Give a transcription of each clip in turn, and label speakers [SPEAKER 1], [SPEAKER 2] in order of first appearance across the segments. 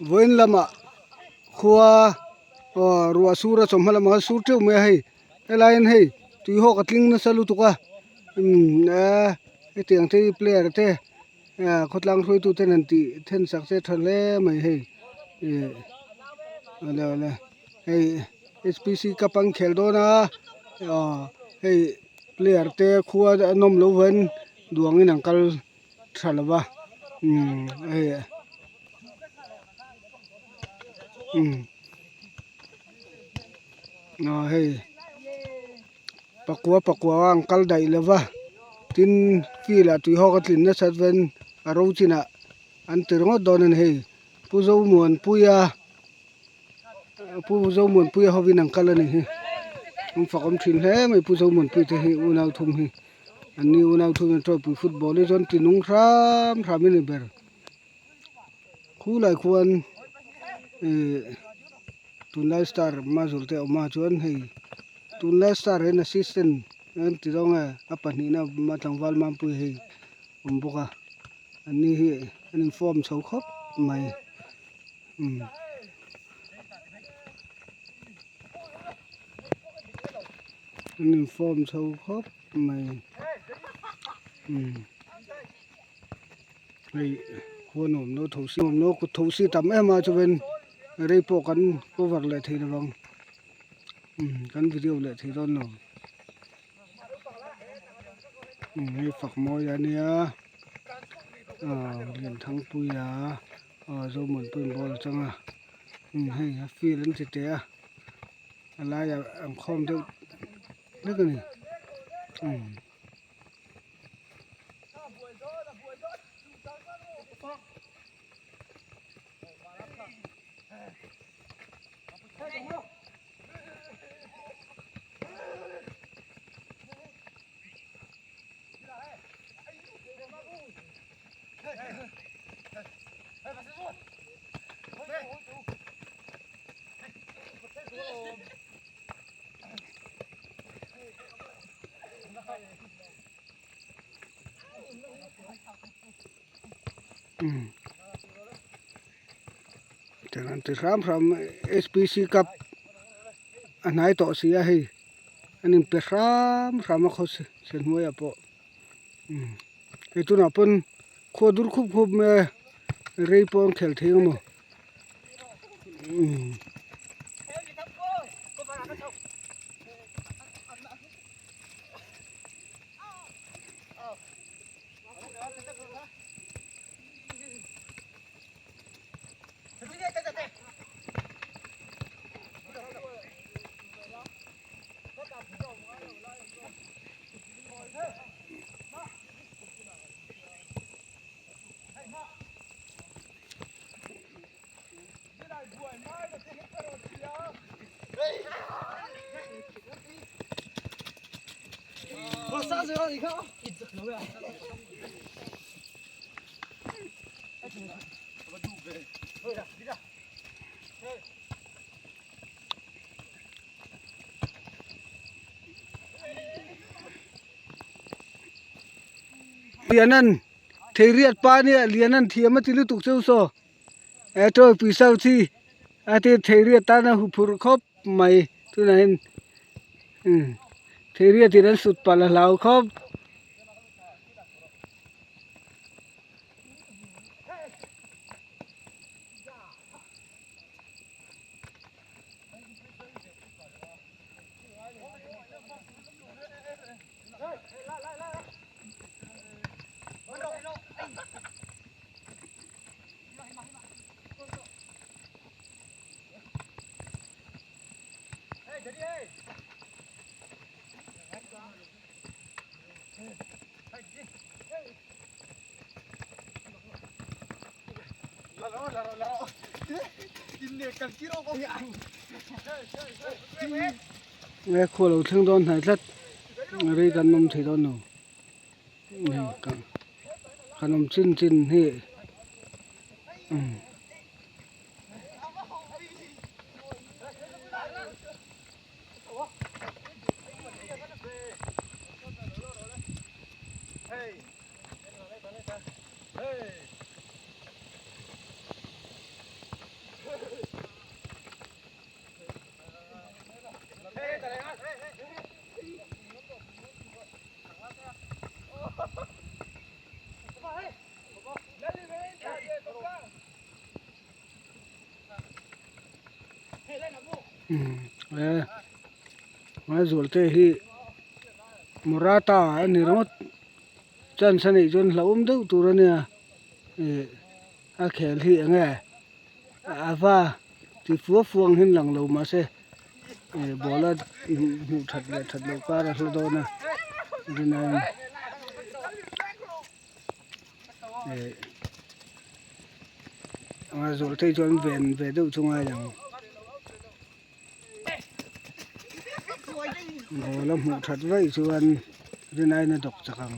[SPEAKER 1] Vawiin lamah khua aw ruah sur a chawhma lamah khan sur teuh mai a hei helaiin hei tui hawk a tling nasa lutuk a umm eee hetiang te hi player te ah khawtlang hruaitu ten an tih then sak se tha hle mai hei ih awle awle hei H P C cup an khel dawn a aw hei player te khua a nawm loh vain duangin an kal tha lo va umm hei umm aw hei pakua pakua a an kal daih lo va tin field ah tui hawk a tlin nasat ven a ro chinah an ti ringawt dawn a ni hei Pu Zomuanpuia Pu Zomuanpuia hovin an kal a ni hi an fak awm thin hle mai Pu Zomuanpuia te hi unau thum hi an ni unau thum hian tawipui football hi chuan ti nung hram hram a ni ber khulai khuan ihh tunlai star mazur te a awm a chuan hei tunlai star hian assistant an ti zawng nge a pahnihna tlangval mampui hei awm bawk a an ni hi an in form chho khawp mai. Umm an in form chho khawp mai umm hei khua nuam lo tho si nuam lo kut tho si tam em a chuan rei pawh kan cover leh thei lovang umm kan video leh thei dawn lo umm hei fak mawi a nia aw Lianthangpuia. Aw Zomuanpuiin ball a chang a umm hei a field an ti teh a a laiah an khawm deuh hlek a ni umm. Ti hram hram H P C cup a hnai tawh si a hei an inpe hram hram a khaw hnuaiah pawh. Hei tunah pawn khua dur khup khup mai a rei pawh an khel thei ang maw umm. Lianan theiriat pa nia Lianan thiam a ti lutuk cheu saw he chawi pawisa chi a ti theiriat tana hu phurh khawp mai tunah hian umm theiriat in an sut palh a hlau khawp. Khua lo thleng dawn hnai tlat rei kan awm thei dawn lo kan awm chin chin hi umm. Umm e Ngaizualte hi Morata a ni ringawt chance a neih chuan hlauhawm deuh tur a nia ih a khel hi eng nge a va ti fua fua ang hian lang lo mahse ih ball a hmuh that leh that loh kar a hla dawn a rinaiin ih a zawh theih chuan ven ve deuh chu ngai ang ball a hmuh that vaih chuan rinaiin a dawk chak ang.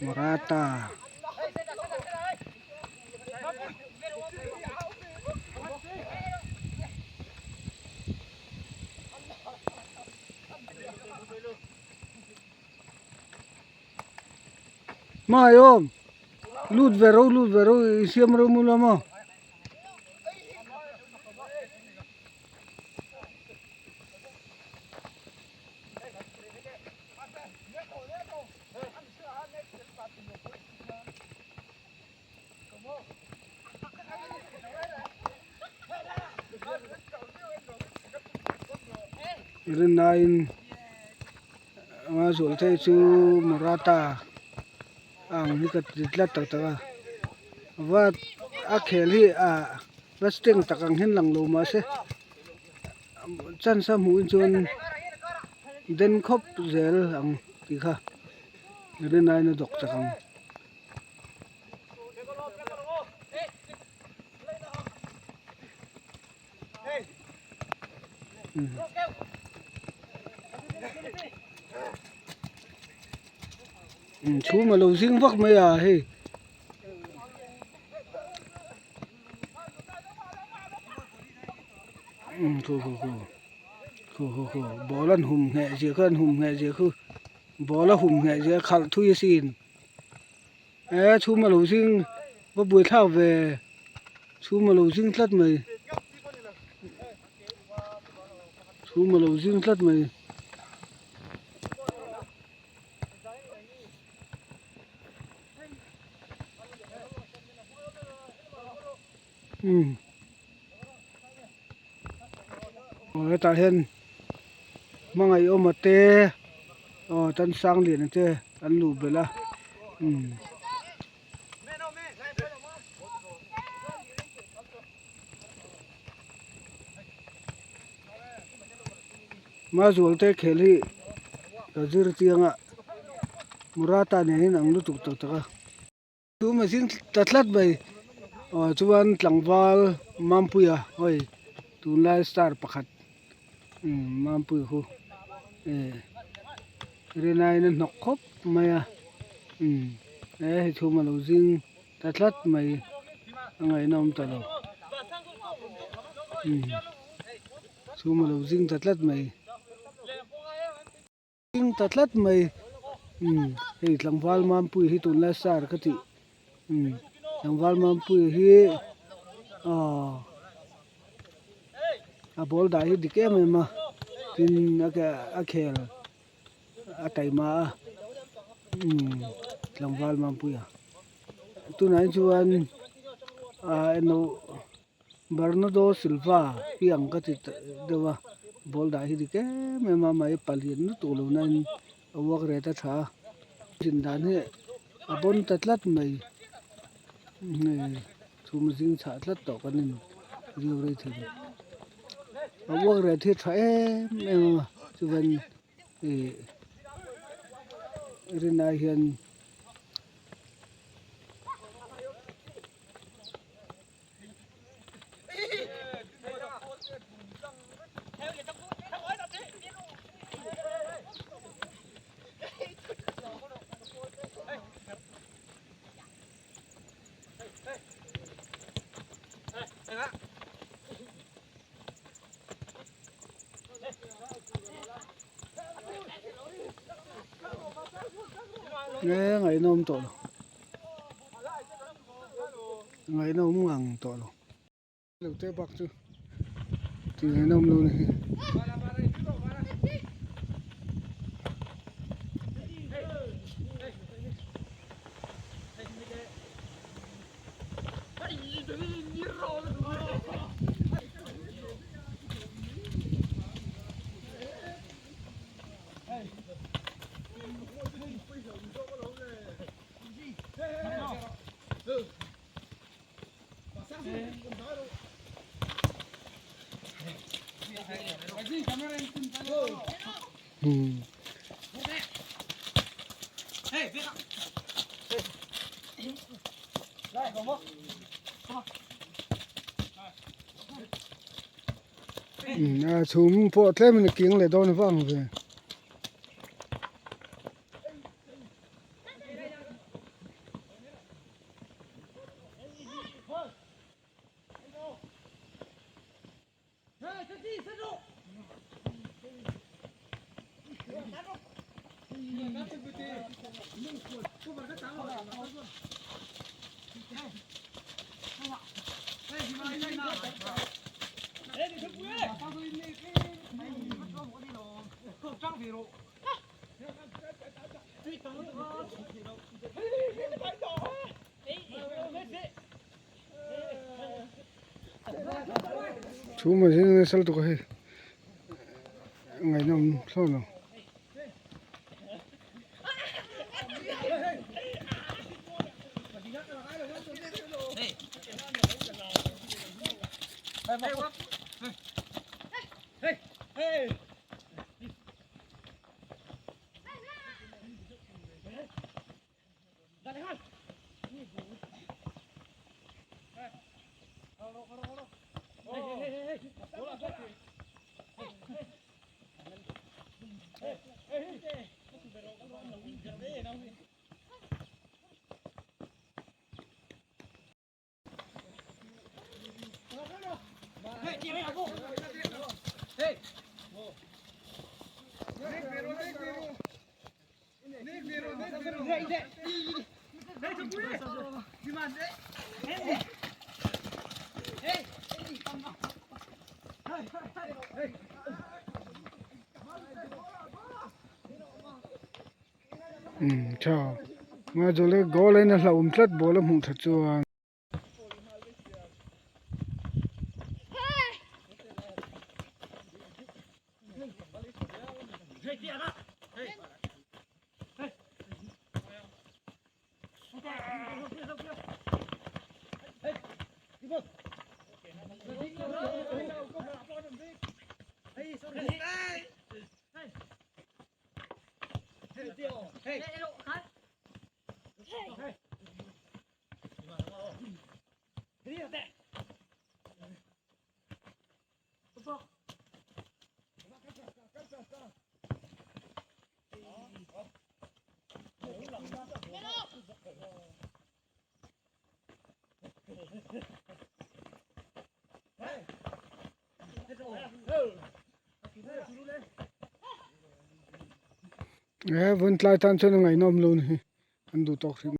[SPEAKER 1] Morata. Mai awm lut ve ro lut ve ro i siam ro mu lo maw. Rinaiin anga zual te chu Morata a ang hi ka ti tlat tak tak a va a khel hi ah va strength tak ang hian lang lo mahse. Chance a hmuh in chuan den khawp zel ang tih kha rinaiin a dawk chak ang. Chhum a lo zing vak mai a hei. Khu khu khu khu khu khu ball an hum ngheh zia kha an hum ngheh zia khu ball a hum ngheh zia khalh thui asin e chhum a lo zing va buai thlak ve chhum a lo zing tlat mai chhum a lo zing tlat mai. Umm aw hetah hian hmangaih awma te aw tan sang lian te an luh belh a umm. Mazualte khel hi ka zir chiang a Murata nen hian ang lutuk tak tak a. Chu machine ta tlat mai aw chuan tlangval Mampuia hawi tunlai star pakhat umm Mampuia khu eh rinaiin a hnawk khawp mai a umm he hei chhuma lo zing ta tlat mai a ngaihnawm ta lo umm chhuma lo zing ta tlat mai. Ding ta tlat mai umm hei tlangval Mampuia hi tunlai star ka tih umm tlangval Mampuia hi aw a ball dah hi dik em em a tin a ke a khel a taima a umm tlangval Mampuia tunah hi chuan ah eno. Bernardo Silva hi ang ka ti deuh a ball dah hi dik em em a mahni palian lutuk lo na in a work rate a tha a chin dan hi a bawn ta tlat mai hei chhum zing chhah tlat tawh kan in riau rei thei lo a work rate hi a tha em em a chuan ih rinai hian. Nge ngaihnawm tawh lo. Ngaihnawm ngang tawh lo. Lo te bak chu tih ngaihnawm lo ni hi. Hmm. A chhum pawh tlem in a kiang leh dawn vang ve. Thu mai hi nasa lutuk a hei ngaihnawm thlawt lo. Umm tha Ngaizawle goal a in a hlauhawm tlat ball a hmuh that chuan. He vawn tlai tan chuan a ngaihnawm lo ni hi an duh tawk hrim.